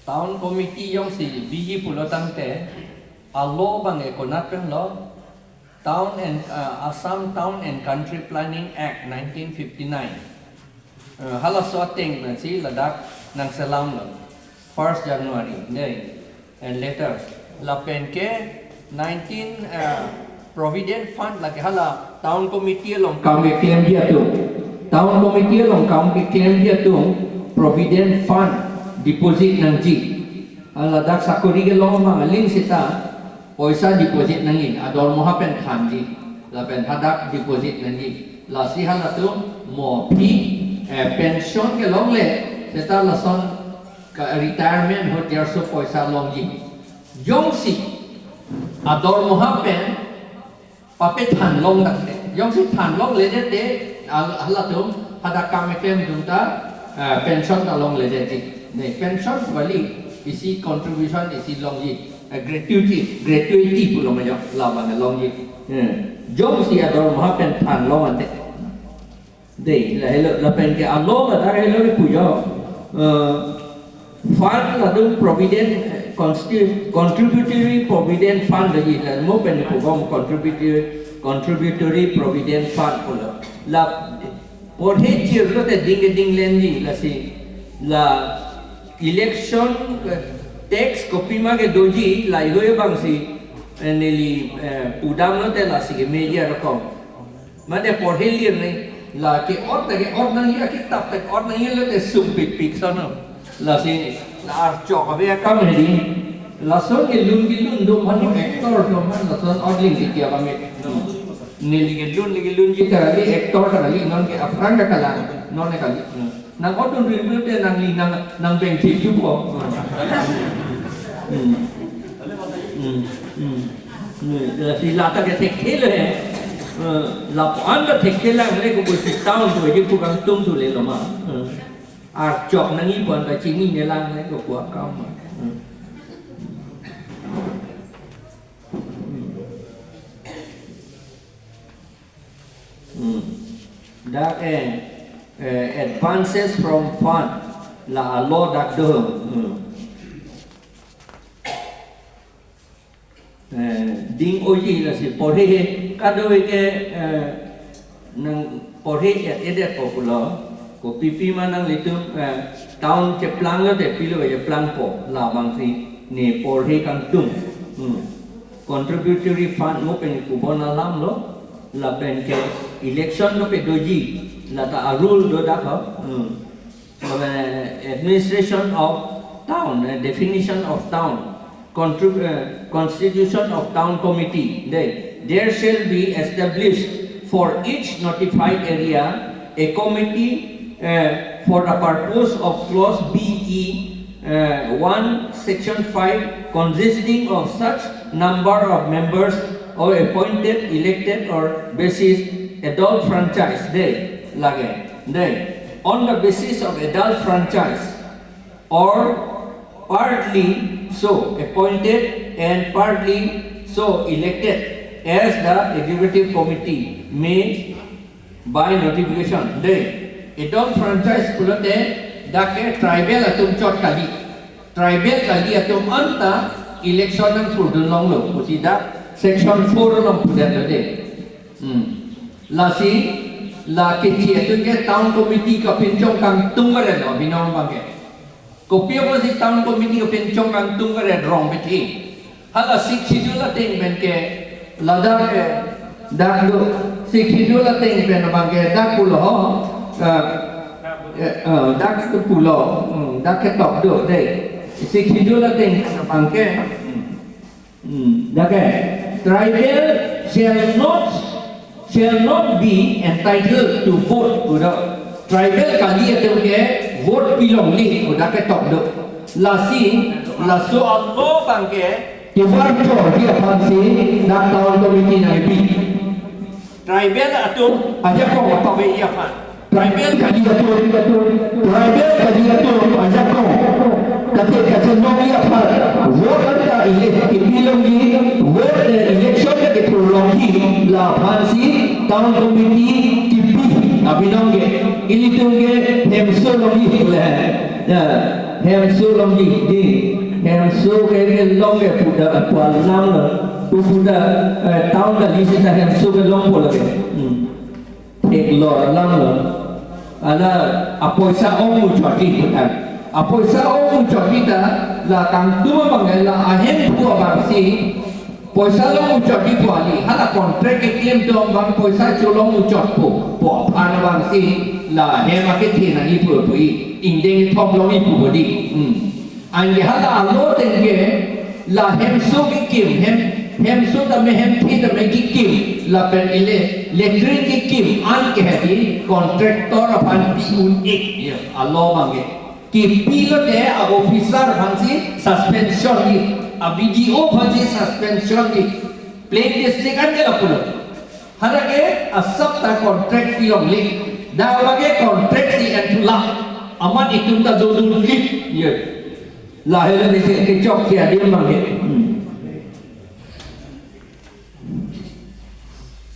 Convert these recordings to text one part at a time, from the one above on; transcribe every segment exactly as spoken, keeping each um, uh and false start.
Town Committee jongsi biji pulo tangte, a-law abang ke konat pen lo, Town and, uh, Assam Town and Country Planning Act nineteen fifty-nine. Uh, halaso ateng pensi ladak nangselam lo. First January, dei, and later. Lapen ke nineteen, uh, Provident Fund lake hala Town Committee along kam keklemji atum. Town Committee along kam keklemji atum Provident Fund deposit nangji. Hala dak sakori kelong ma aling seta poisa deposit nangji, adormoha pen thanji. Lapen hadak deposit nangji. Lasi halatum mo aphi, eh, pension kelongle seta lason ka retirement ahut jarso poisa longji. Jongsi adormoha pen papethan long tangte, jongsi than longledet te, al-, halatum hadak kam keklem atum ta, eh, pension ta longledetji. Ne, pension kali isi contribution isi longji, eh, gratuity, gratuity pulo ma jong, labang longji. Eh, jongsi adormoha pen than long ante. Dei, lahelo, lapen ke a-law ladak helo le pujo. Eh, fund latum Provident, eh, consti-, Contributory Provident Fund lagi, la mo pen pubom Contributory, Contributory Provident Fund pulo. La porhe chirlo te ding ding lenji, lasi la election, eh, tax kopima ke doji, laheihui abangsi, eh, neli, eh, pudamlo te lasi kemeji arokom. Mane porhe lir ne, la ke-ot ta ke-ot nangji, akitap ta ke-ot nangji, lote sungpikpik sono. Lasi la archok ave akam hedi. Lason kelun kelun do manu actor do man lason ot ling titi abang e. Neli kelun, neli kelunji ta kali, actor ta kali, non ke aphrang ta kalang, non ke kali. Nang-otdun rinpute nangli nang, nang bengthip chupo. Hmm. Hmm. Hmm. Hmm. Lasi lata ke thekthe le. Eh, lapu-an ta thekthe lang le ko pusi town tu aji pu kangtung tu le lo ma. Eh. Archok nangji pu-an ta chinine lang le ko pu akam ma. Hmm. Hmm. Dak, eh, eh, advances from fund la a-law dak do. Hmm. Eh, ding oji lasi porhe he kadokave ke, eh, nang porhe ya edet po pulo. Kopi pima nanglitum, eh, town cheplanglo te pilo cheplangpo, labangsi ne porhe kangtung. Hmm. Contributory fund mo pen kubon alam lo, lapen ke election lo pe doji, lata a-rule do dak ho. Hmm. Lapen administration of town, eh, definition of town, contrib-, eh, constitution of town committee, dei, there shall be established for each notified area a committee, eh, for the purpose of clause B E, eh, one, section five, consisting of such number of members or appointed, elected or basis adult franchise, dei, lake, dei, on the basis of adult franchise, or partly so appointed and partly so elected as the executive committee may by notification. Dei, adult franchise pulote dak ke tribal atum chot kali. Tribal kali atum anta election nangthurdun longlo pusi dak section four along pudetlo dei. Hmm. Lasi la kethi atum ke town committee kapinchong kangtung kare lo binong abang ke. Kopi apotsi town committee kapinchong kangtung kare, rong bethi. Hala Sixth Schedule ateng pen ke ladak ke dak do, Sixth Schedule ateng pen abang ke dak pulo ho. Eh, eh, eh, dak pulo, hmm, dak ketok do dei. Sixth Schedule ateng pen abang ke. Hmm. Hmm, dak ke, tribal shall not, shall not be entitled to vote, pu do. Tribal kali atum ke vote pilongle, pu dak ketok do. Lasi, laso a-law abang ke, kevar chorji aphansi dak town committee nangpi. Tribal atum ajakong apave aphan. Tribal kali atum, tribal kali atum ajakong kate kachenongji aphan vote anta elect kepilongji, vote, eh, election ke kethurlongji, la aphansi town committee kipi abinong ke, ilitum ke hemso longji le. Ya. Hemso longji, di. Hemso ke, kelong ke pu ta pu alam lo. Pu pu ta, eh, town kali seta hemso kelongpo lake. Hmm. Theklong alam lo. Ala apoisa ong muchot ji pu ta. Apoisa ong muchot ji ta, la kangtum abang la ahemphu abangsi poisa long muchot ji pu kali, hala contract keklem atum abang poisa cholong muchotpo, pu aphan abangsi la hem akethe nangji pu pu-i, ingdeng kethom longji pu pu di. Hmm. Anke hala alo ateng ke la hemso kekim, hem, hemso tame hemphi tame kekim, lapen ele, latrine kekim, anke hedi contractor aphan pi un-ik, ya, alo abang ke. Kipi lote a officer aphansi suspension di, a B D O aphansi suspension di, plain district anke lapulo. Hala ke asap ta contract pi longle. Dak lake contract si enthulang. Amat itum ta dodun klik. Ye. Lahelo ni ke, kechok si adim abang ke. Hmm.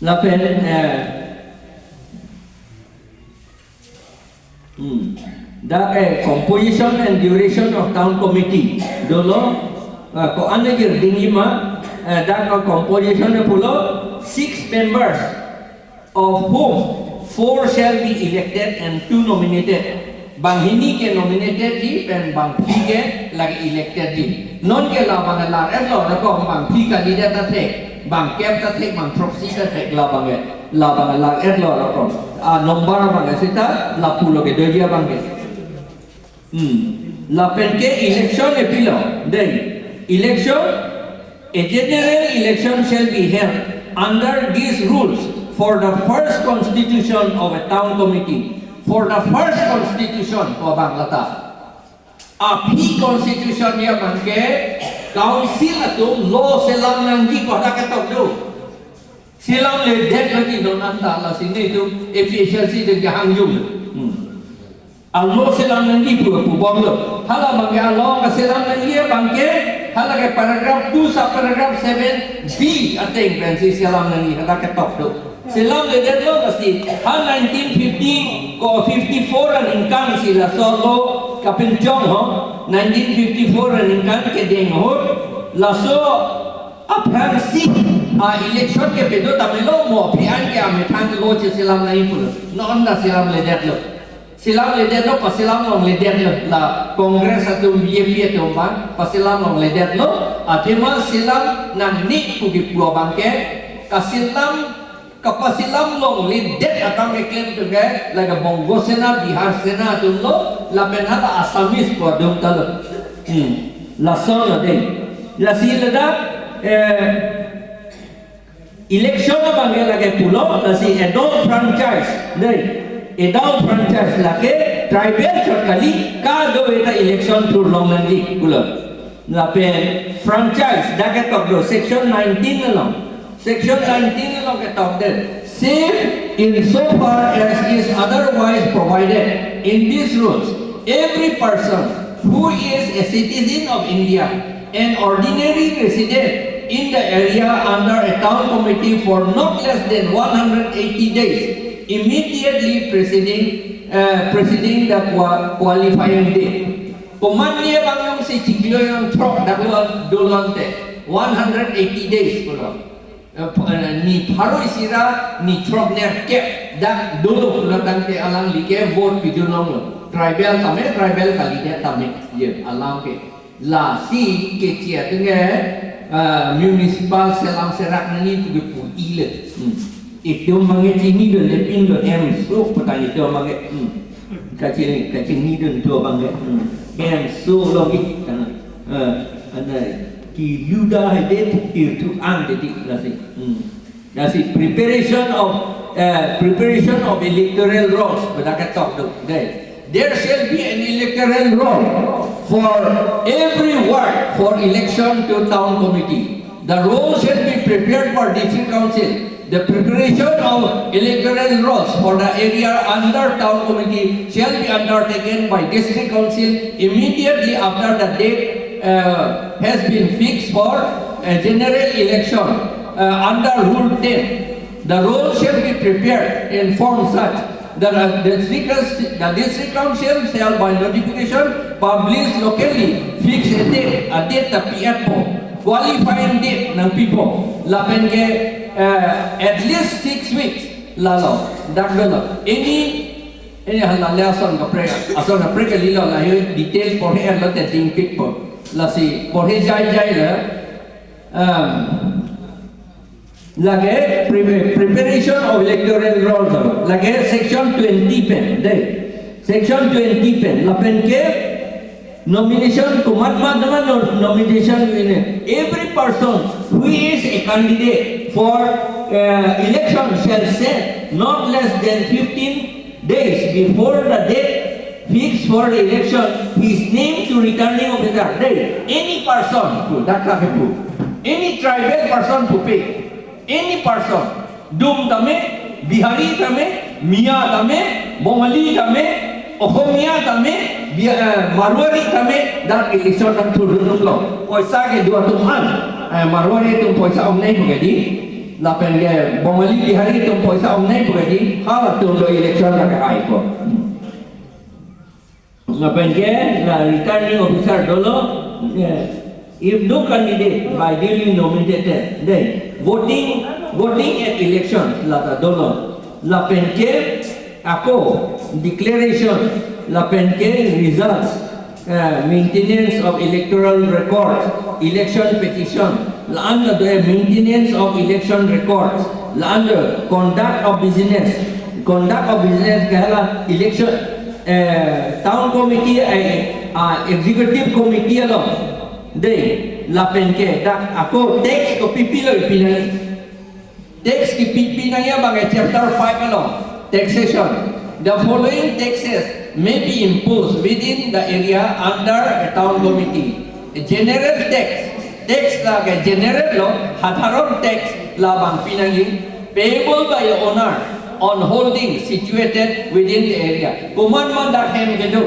Lapen, eh, Hmm. Dak, eh, composition and duration of town committee. Dolo, eh, ko-an agirding ima, eh, dak, eh, composition pulo six members, of whom four shall be elected and two nominated. Banghini ke nominated ji, pen bangphli ke lake elected ji. Non ke labang lar-etlo, rako bangphli kalidet ta thek, bangkep ta thek, bangthroksi ta thek labang ke. Labang lar-etlo rako. A number abang ke seta lapulo ke doji abang ke. Hmm. Lapen ke election epilo. Then election, a general election shall be held under these rules for the first constitution of a town committee. For the first constitution, ko abang lata. Aphi constitution ya abang ke council atum law selam nangji pu hadak ketok do. Selamledet lagi non anta, lasi netum A P H L C de jahang jung. Hmm. A law selam nangji pu, pu bomlo. Hala abang ke a law kaselam nangji abang ke, hala ke paragraph two sub paragraph seven B ateng pensi selam nangji, hala ketok do. Selamledetlo, lasi ha nineteen fifty ko fifty-four aningkan si laso law kapinchong ho, nineteen fifty-four aningkan kedeng ahut, laso aphrangsi a election kepi do tame lo, mo aphi an ke amethang law cheselam nangji pulo. Non ta selamledetlo. Selamledetlo, paselam longledetlo. La Congress atum, B J P atum abang paselam longledetlo. Athema selam nangne pu kipu abang ke, kaselam, kapaselam longledet akam keklem atum ke, lake Bongo Sena, Bihar Sena atumlo, lapen hala Assamese pu atum talo. Hmm. Lason lo de. Lasi ladak, eh, election abang ke lake pulo, lasi adult franchise, de. Adult franchise lake tribal chot kali, kadokave ta election thur long nangji pulo. Lapen franchise, dak ketok do, section nineteen along. Section nineteen along ketok de, save insofar as is otherwise provided in these rules, every person who is a citizen of India, an ordinary resident in the area under a town committee for not less than one hundred eighty days immediately preceding, uh, preceding the qua-, qualifying date. Komatne abang jongsi chiklo jon throk dak lo dolo ante, one hundred eighty days pulo. Eh, ph-, eh, ni pharo isi ra ni throknerkep dak dolo pulo tangte alangli ke vote pidun longlo. Tribal tame, tribal kalidet tame. Ye, alam ke. Lasi kechi ateng ke, eh, municipal selam serak nangji pu kipu-i le. Hmm. Itum abang ke chinidun le pinlo hemso pu ta itum abang ke. Hmm. Kachini, kachinidun atum abang ke. Hmm. Hemso longji. Karena, eh, ana kiluda haidet tirthu ang dedik lasi. Hmm. Lasi preparation of, eh, preparation of electoral rolls, pu dak ketok do. Dei. There shall be an electoral roll for every ward for election to town committee. The roll shall be prepared for district council. The preparation of electoral rolls for the area under town committee shall be undertaken by district council immediately after the date, uh, has been fixed for a general election, uh, under Rule ten. The roll shall be prepared in form such The, the district, the district council shall by notification publish locally fix a date, a date ta pi-etpo, qualifying date nangpipo, lapen ke, eh, at least six weeks lalo, dak dolo. Any, any hala le ason kaprek, ason kaprek kalilo, la yo detail porhe lo te dingpikpo. Lasi porhe jaijai le, um, lake pre-, preparation of electoral rolls, lake section twenty pen, dei. Section twenty pen, lapen ke nomination, komat mat nama no-, nomination ini. Every person who is a candidate for, uh, election shall send not less than fifteen days before the date fixed for the election his name to returning officer. Dei, any person, pu, dak ta pu. Any tribal person pupe, any person, Dum tame, Bihari tame, Miya tame, Bongali tame, Ohomia tame, Bia-, eh, Marwari tame, dak election nangthurdunlo. Poisa kedo atum an, eh, Marwari atum poisa ong nangpo kedi, lapen ke Bongali Bihari atum poisa ong nangpo kedi, halatum lo election nang-aiko. Lapen ke la returning officer dolo, eh, if no candidate by duly nominated, then voting, voting at election la ta dolo. Lapen ke ako declaration, lapen ke results, eh, maintenance of electoral records, election petition, la-an ta do, eh, maintenance of election records, la-an ta do, conduct of business, conduct of business ke hala election, eh, town committee, eh, ah, executive committee along, dei, lapen ke dak ako tax kopi pilo pi nangji. Tax kipi pi nangji abang ke chapter five along, taxation. The following taxes may be imposed within the area under a town committee. A general tax, tax lake general lo, sadharon tax labang pi nangji, payable by a owner on holding situated within the area. Komat mat dak hem kedo,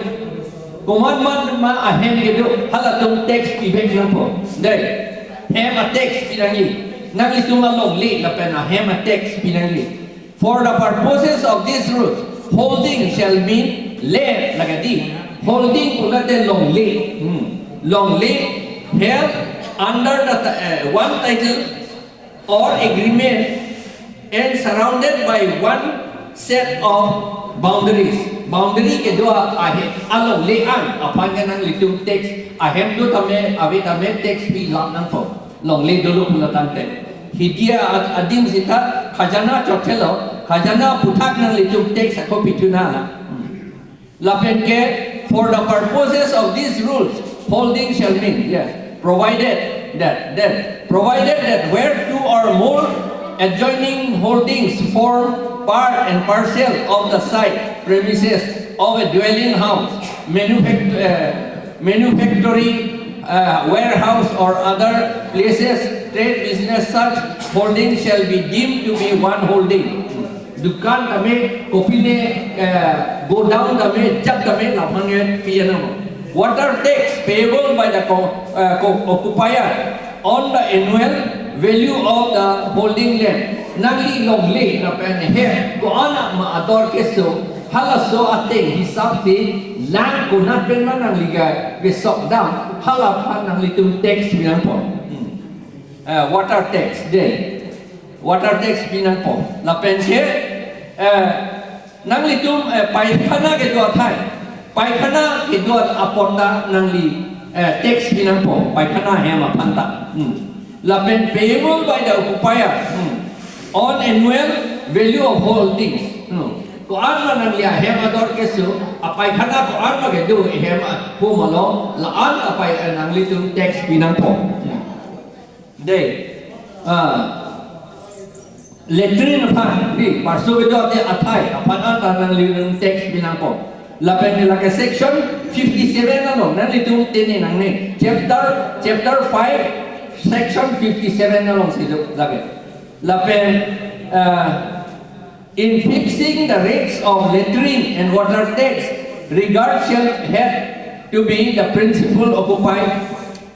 komat mat ma ahem kedo, halatum tax pivek nangpo. Dei, hem a tax pi nangji. Nanglitum alongle lapen ahem a tax pi nangji. For the purposes of this rule, holding shall mean land, lake dei. Holding pulote longle. Hmm. Longle held under the ti-, eh, one title or agreement and surrounded by one set of boundaries. Boundary kedo a-, ahe, alongle an aphan ke nanglitum tax, ahem do tame, ave tame tax pi lap nangpo. Longle dolo pulo tangte. Hidi a-, adim sita khajana chothelo, khajana aphuthak nanglitum tax ako pithu nang. Lapen ke, for the purposes of these rules, holding shall mean, yes, provided that, that, provided that where two or more adjoining holdings form part and parcel of the site premises of a dwelling house, manufact-, uh, manufactory, uh, warehouse or other places, trade business, such holding shall be deemed to be one holding. Dukan tame, kopine, eh, godown tame, jat tame, laphan ke pi nangpo. Water tax payable by the co-, eh, co-, occupier on the annual value of the holding land. Nangli longle lapen hem ko-an ma ador keso, halaso ateng hisap si lang konat pen ma nangli ke kesok dam, halaphan nanglitum tax pi nangpo. Hmm. Eh, water tax, dei. Water tax pi nangpo. Lapen ke, eh, nanglitum, eh, paikhana kedo athai. Paikhana kedo apon ta nangli, eh, tax pi nangpo. Paikhana hem aphan ta. Hmm. Lapen payable by the occupier. Hmm. On annual value of holdings. Hmm. Ko-an ma nangli ahem ador keso, apaikhana ko-an ma kedo, ehem a-, home along, la-an apai, eh, nanglitum tax pi nangpo. Hmm. Dei, ah, latrine aphan, dei, parso kedo ate athai, aphan anta nanglitum tax pi nangpo. Lapen lake section fifty-seven along, nanglitum tene nangne. Chapter, chapter five, section fifty-seven along si do lake. Lapen, ah, in fixing the rates of latrine and water tax, regard shall have to be the principal occupied,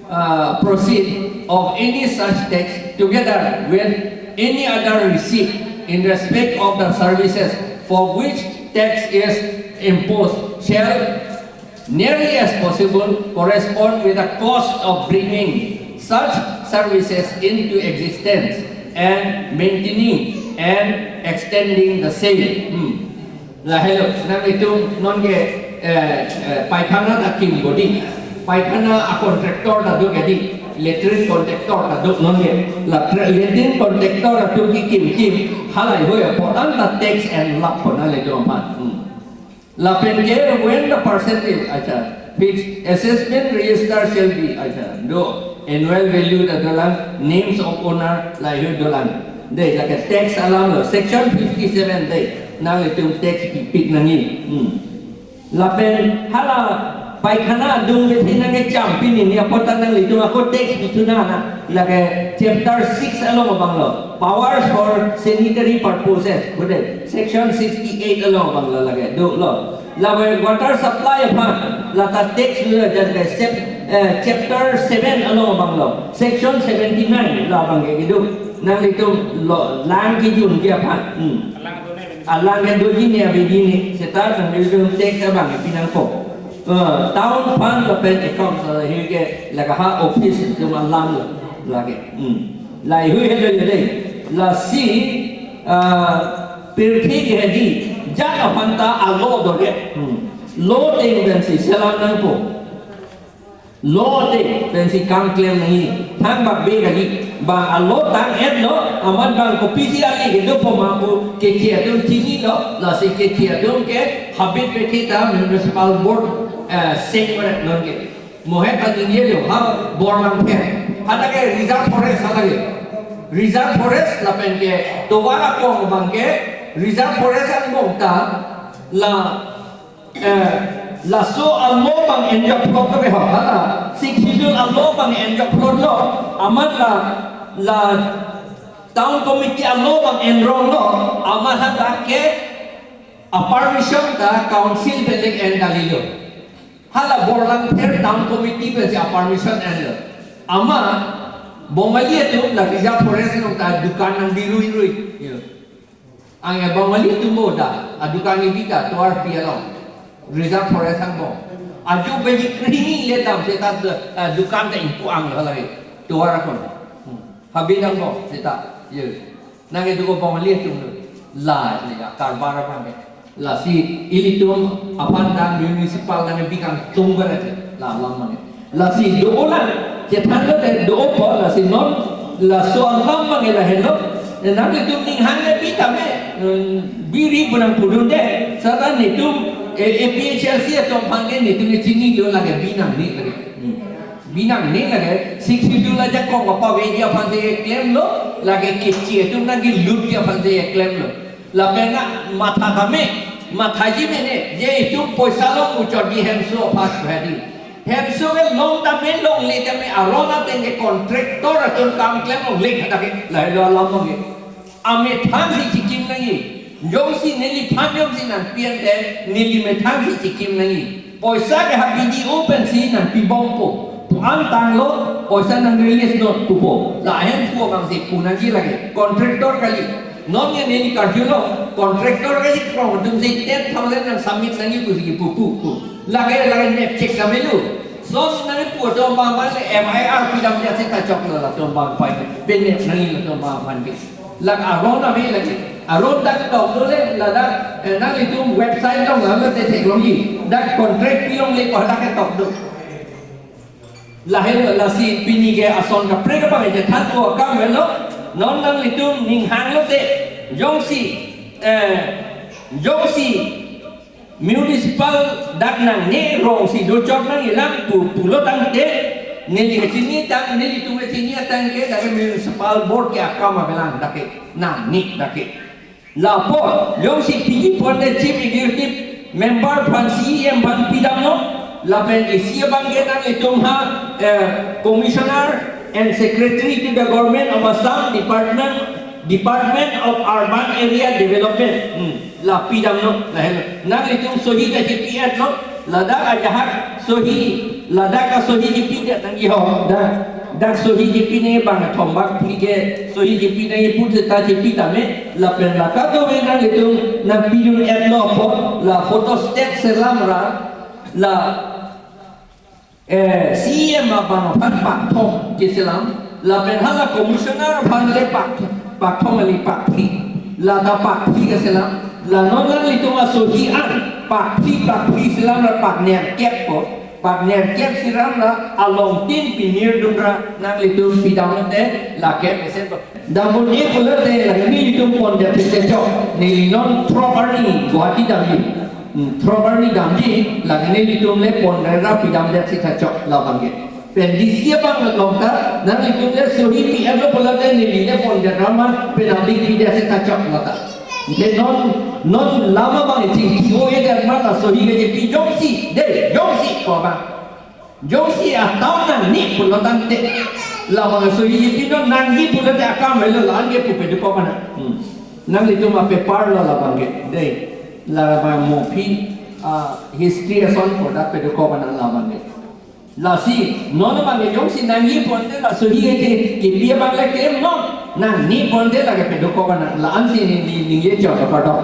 uh, proceed of any such tax together with any other receipt in respect of the services for which tax is imposed shall nearly as possible correspond with the cost of bringing such services into existence and maintaining and extending the same. Hmm. Lahelo, nanglitum nonke, eh, eh, paikhana ta kim bodi. Paikhana a contractor ta do ke di. Latrine contractor ta do nonke. La tra-, latrine contractor ta do ki kim kim. Halahei apot an ta tax en lap pon nanglitum aphan. Hmm. Lapen ke when the percentage, acha, fixed assessment register shall be, acha, do annual value ta dolang, names of owner, lahei dolang. Dei, lake tax alam lo, section fifty-seven dei, nanglitum tax pipik nangji. Hmm. Lapen hala paikhana adung bethi nangkecham pini ni apot ta nanglitum ako tax pithu na na. Lake chapter six along abang lo. Powers for sanitary purposes. Bude section sixty-eight along abang lo lake. Do lo. Lapen water supply aphan. Lata tax lo jan ke sep-, eh, chapter seven along abang lo. Section seventy-nine lo abang ke do. Nanglitum lo lang kejun ke aphan. Hmm. Alang ke doji ne abidi ne, seta nanglitum tax abang pinangkok. Eh, town fund lapen account, eh, hei ke lake ha office atum alam lo, lake. Hmm. Lahei helo dei. Lasi, eh, pirthe ke hedi, jat aphan ta a-law do ke. Hmm. Law ateng pensi selam nangpo. Law ateng pensi kam klem nangji, thangbak be kali, bang a-law tang-et lo, amat bang kopisi ale kedo poma pu keche atum chinilo, lasi keche atum ke habit pe kita municipal board, eh, sek beret nonke. Mo he kaningje lo, ha, Borlangpher. Hadak ke reserve forest hadak ke. Reserve forest lapen ke tovar akong abang ke reserve forest angbong ta la Eh, laso a-law bang enjok plot lo ke ho, hala Sixth Schedule a-law bang enjok plot lo, amat la, la town committee a-law bang enrong lo, amat hadak ke a-permission ta council pen le en kalilo. Hala Borlangpher town committee pensi a-permission enlo. Amat Bongali atum la reserve forest along ta dukan nangbi rui rui. Yo. Anke Bongali atum bo ta, adukan kebi ta, tovar pi along. Reserve forest angbong. Ajo beji krini le dam seta, eh, dukan ta ingpu ang lo lagi. Tovar akon. Hmm. Habit angbong seta. Ye. Nangke do ko Bongali atum lo. La, le ya, karbar abang ke. Lasi ilitum aphan ta municipal nangkebi kangtung beret. La, lam abang ke. Lasi do-olang, chethan lote do-opo, lasi non, laso alam abang ke lahelo, nanglitum ninghang le bi tame, hmm, biri punang pudun de, seta netum, eh, A P H L C atum aphan ke netum ke chinilo lake bi nangne lake. Hmm. Bi nangne lake, Sixth Schedule ajakong apaveji aphan si klemlo, lake keche atum nangkelutji aphan si klemlo. Lapen na matha tame, mathaji mene, je itum poisa long muchotji hemso aphan hedi. Hemso ke long tame longle tame aron ateng ke contractor atum kam klem longle kata ke lahelo alam abang ke. Amethang si chikim nangji. Jongsi neliphan jongsi nangpi-en te neli methang si chikim nangji. Poisa ke ha B D O pensi nangpibompo. Pu-an tanglo, poisa nang release not pupo. La ahemphu abang si pu nangji lake. Contractor kali. Non ke neli karjulo, contractor ke si krong atum si ten thousand nang submit nangji pusi kipu pu pu. Lake, lake nep check samelu. Son nangpu atum abang le F I R pidamji ase ta choklo latum abang pai. Pen nep nangji latum abang pen ke. Lake aron ave lake. Aron dak tok dole ladak, eh, nanglitum website along nanglo te theklongji. Dak contract pilongle ko dak ke tok do. Lahelo lasi pini ke ason kaprek abang ke thanpo akam helo. Non nanglitum ninghang lote jongsi, eh, jongsi municipal dak nangne rong si dochok nangjilang pu pulo tangte neli kachini tang, nelitum kachini atang ke dak municipal board ke akam avelang dak ke nangne dak ke. Lapu, jongsi piji ponte Chief Executive Member aphan C E M aphan pidamnon, lapen isi abang ke nanglitum ha, eh, Commissioner and Secretary to the Government of Assam, Department, Department of Urban Area Development. Hmm, la pidamnon, lahelo. Nanglitum sohi kachipi-etnon, ladak ajahak sohi, ladak asohi chipi-et nangji ho, dak. Dak sohi kepi nangji bang thom bak phli ke sohi kepi nangji pu seta kepi tame, lapen la kadokave nanglitum nangpidun-etlo apot la photostat selam ra, la eh, C E M abang aphan pakthom keselam, lapen hala commissioner aphan le pak, pakthom kali, pak phli. La ta pak phli keselam, la non nanglitum asohi an pak phli pak phli selam ra pak nerkep po, pak nerkep selam ra alongtin pinirdun ra nanglitum pidam lote lake mesen po. Dambun-e pulote la nelitum pondet thekthek chok, neli non Throk Arni Guwahati damji. Hmm, Throk Arni damji, lake nelitum le pondet ra pidamdet thekthek chok labang ke. Pen D C abang along ta nanglitum le sohi pi-etlo pulote neli le pondet ra ma penalty pidet thekthek chok lata. Ke non, non lama bang chingki-o-edet ma, la sohi kepi jongsi, dei, jongsi ko bang. Jongsi atam nangji pulo tangte, labang sohi kepi non nangji pulote akam helo, la-an ke pu pedokok mana. Hmm. Nanglitum a-paper lo labang ke, dei. Labang mo aphi, ah, history ason pu dak pedokok mana labang ke. Lasi non abang ke jongsi nangji pulote la sohi ke, kepi abang le klem non. Nangji pulote lake pedokok mana, la-ansi neli, neli ningje chok kardom.